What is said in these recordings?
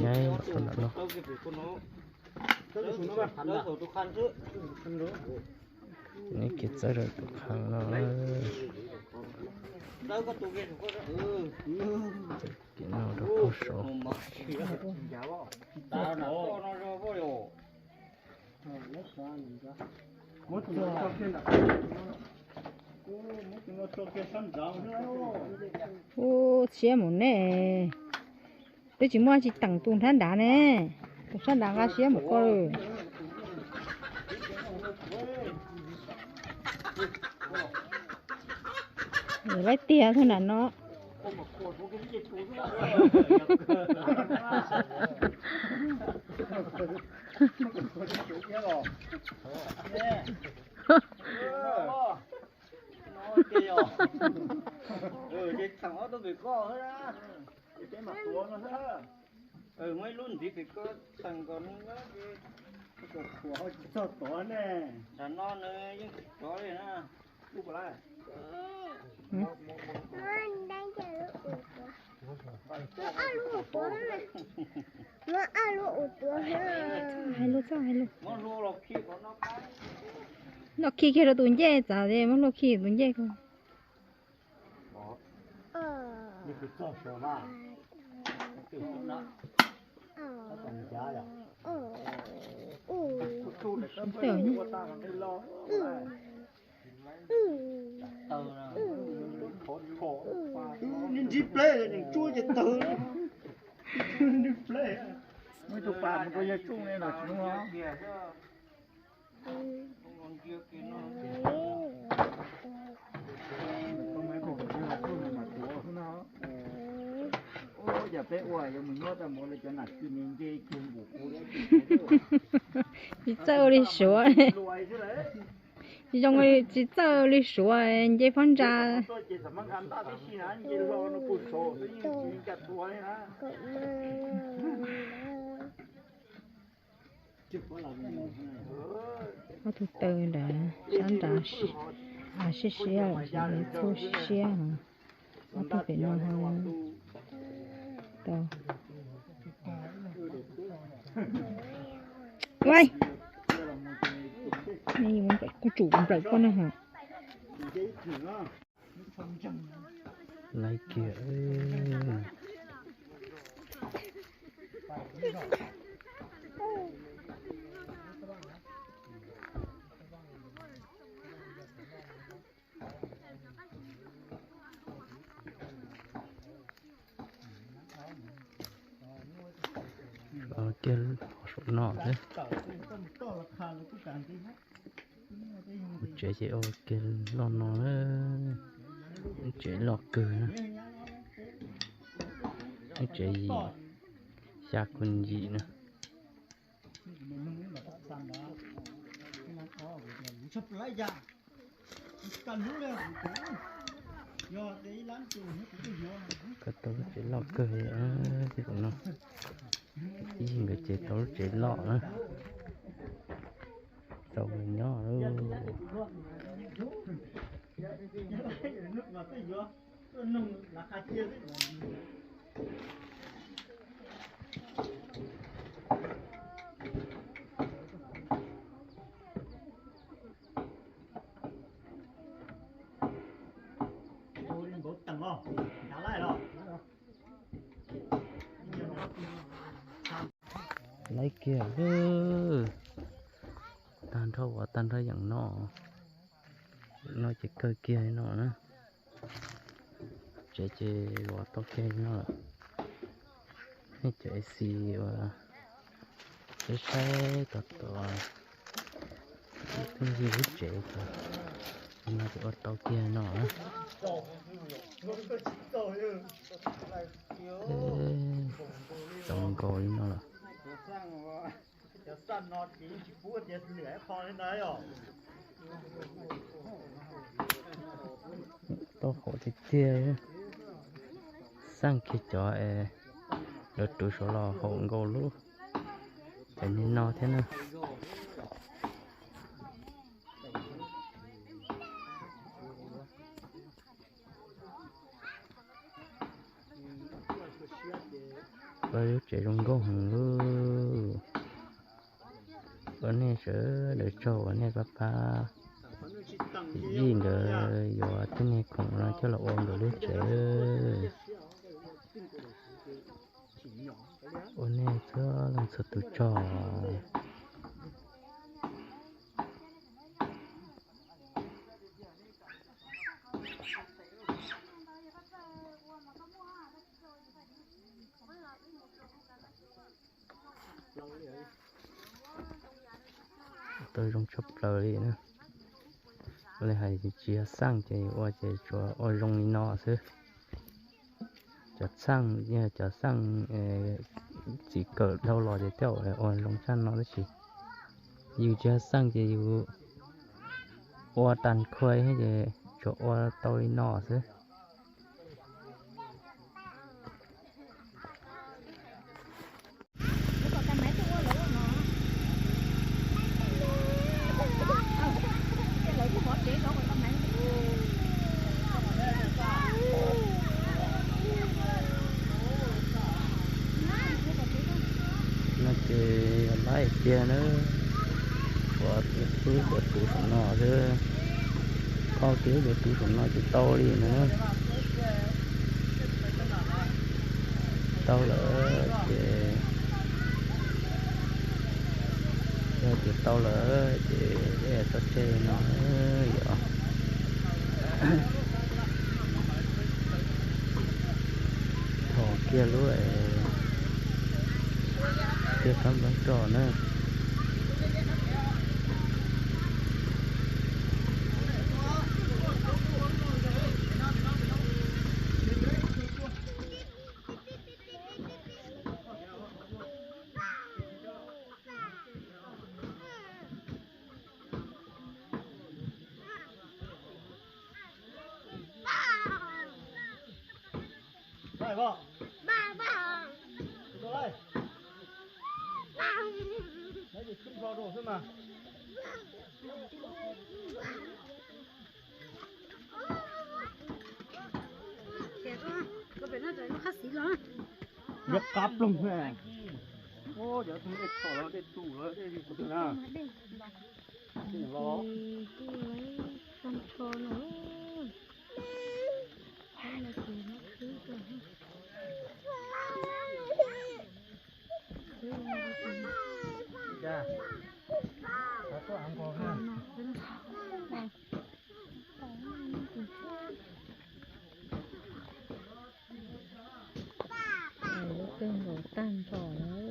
Nyaib los rau nram no. Neb kiag txawb rau tus qhov no. Kev no rau pem saud. Ub, siab mus ne. Twb tsis muaj tsis teem tus nrab nrad ne. Tus sab nrad nqa siab mus koj lawm. Laib tiag thaum nram no. Muaj ib lub ntxiv pem ko tag nkaus no ces tsis txog tod ne. Nram no nws yeej tsis tod li na. Hais lus txog hais lus. Luaj khi kiag rau tus ncej, txav muab luaj khi tus ncej ko. Ntsib pleb nws tsuab ces tawg. Ntsib pleb. Muaj tus pas mus rau yawg tsuj ne los tsis hnub no. Yog peb ua yuav mus nyob tau mus li cov nam kis ne nce kiag npaum kuv. Tsis txawj ua li Suav. Zoo li tsis txawj ua li Suav nce phab ntsa. Ob tug taw nrad sab nrad siab siab, txhub siab siab. Ob tug pem no tau. Kuv tsum nplawm koj na hos. Laib kiag. Kiag saum no thiab. Lub tsev ces ua kiag loj no na. Lub tsev loj kawg na. Lub tsev yim, xya kuj yim na. Koj tau lub tsev loj kawg li thiab no. Ib nkawd ces tau lub tsev loj na. Tau nyob lawm. Laib kiag, tag nrho ua tag nrho yeem no. No ces kawg kiag no na. Tsev ces ua tau kiag no lawm. Nej cov A C ua saib saib tau tau ib tug yig lub tsev no ces ua tau kiag no na. Txaus nkaus li no lawm. Tau hauv tiag tiag. Xaj kiag cov es lawv rwv saud los haum nkaus lub cov niag no thiab na. Koj lub tsev zoo nkauj heev lauj. Ua nej sawv daws tsaug uas nej pab pab yij nkawd yuav tej niag khoom no coj los ua nkawd lub tsev. Ua nej txhua leej txhua tus tsaug. Tau zoo tshaj plaws li na. Li hais tsis yog xaj ces ua ces tsuas ua zoo li no xwb. Cov xaj, cov xaj txiv kawm dhau los ces thiaj ua zoo tshaj no tab sis yus tsis yog xaj ces yus ua tag khuai ces tsuas ua tau li no xwb. No ces laib tiag na, ua tus xub ua tus saum no xwb, kho tus ua tus saum no ces tau li na. Tau lawm ces, yog tias tau lawm ces txoj cai no yog thom kiag lub, kiag kab nplooj roj na. Liab qab ploog, cov dej tshom los dej tus los dej li qhov twg na. Los tag nrho no. Lub kawg nkaus tag nrho lawm.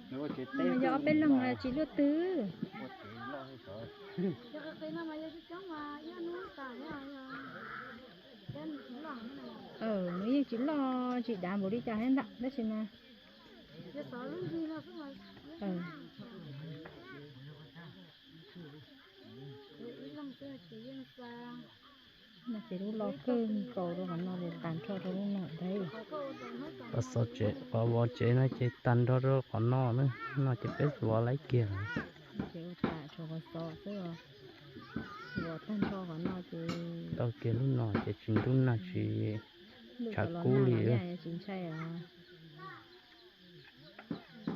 Nws yog ob peb leeg tsis luaj twg. Nws yeej tsis loj tsis dav npaum li cas thiab ntag tab sis mas no ces lub loj kawg nkaus rau qhov no ces tag nrho rau lub no ntag. Qhov xov tsev, qhov vov tsev no ces tag nrho rau qhov no na, no ces peb vov laib kiag. Ces ua tas rau qhov xov xwb os. Vov tag nrho qhov no ces tau kiag lub no ces tsis ntub nag tsis tshav kub li. Tsis ntshai os.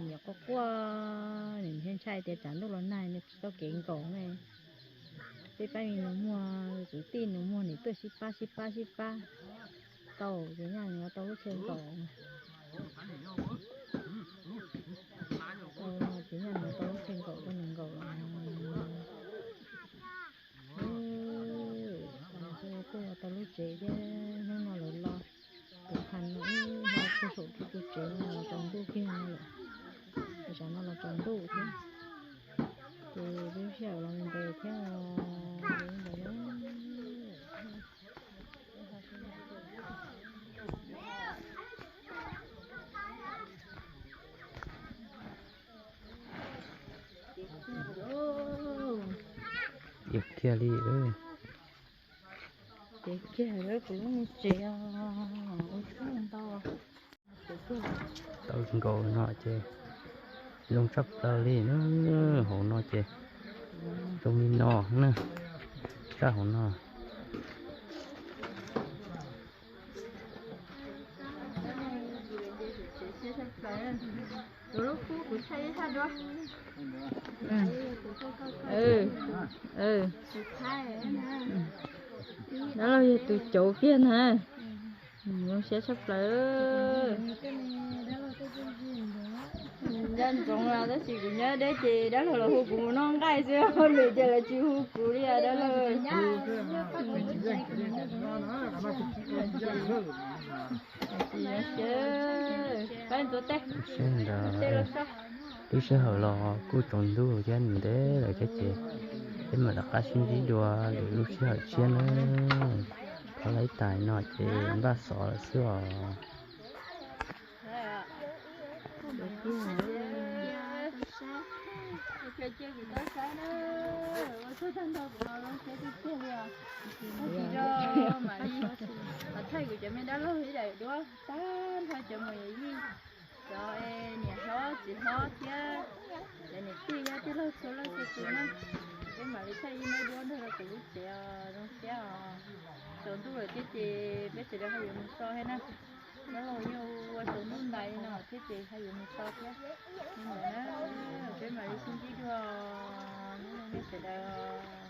Nws quaj quaj, nws ntshai ntshai tias tsam ntuj los nag nws tsis tau kev nkaum ne. Peb pab me nus muag, kwv tij nus muag nws tuaj sib pab sib pab sib pab tau ces nyaj nws tau lub chaw nkaum. Tau no ces nyaj nws tau lub chaw nkaum rau nws nkaum los. Kuj tau lub tsev thiab, hnub no lawv los tus qhas no ib ho puag saum tus tsev no los tsaus ntuj kiag no lawm. Tam sim no los tsaus ntuj thiab, ces lub sij hawm los ntev thiab os. Tiag kiag li. Kiag lawv kuv lub me tsev ntau nkaus no ces zoo tshaj plaws li na. Hauv no ces zoo li no na, sab hauv no. Dab laug yog tus cauv kiag na. Zoo siab tshaj plaws. Nco ntsoov los tab sis kuv nyob deb ces dab laug los hu kuv mus noj nqaij xwb, lwm ces lawv tsis hu kuv li dab laug. Pab ntxuav tej, tej los soj. Lub sij hawm los kuj tsaus ntuj thiab ntev lawm thiab ces peb mam rov qab sib ntsib dua lwm lub sij hawm tshiab na. Thov laib tas no ces npaj xov lawm xwb os. Thaij kuv cov me dab laug ib daim duab tag nrho cov mus yim, cov niam hlob txiv hlob thiab cov niam tij thiab tij laug txhua leej txhua tus na. Peb mam li thaij ib daim duab nrog rau kuv lub tsev os, zoo siab os. Tsaus ntuj lawm thiab ces peb sawv daws ho yuav mus so thiab na. Dab laug yeej ua tsaus ntuj ntais li no thiab ces ho yuav mus so thiab. Li ntawd na, peb mam li sib ntsib dua, nej sawv daws.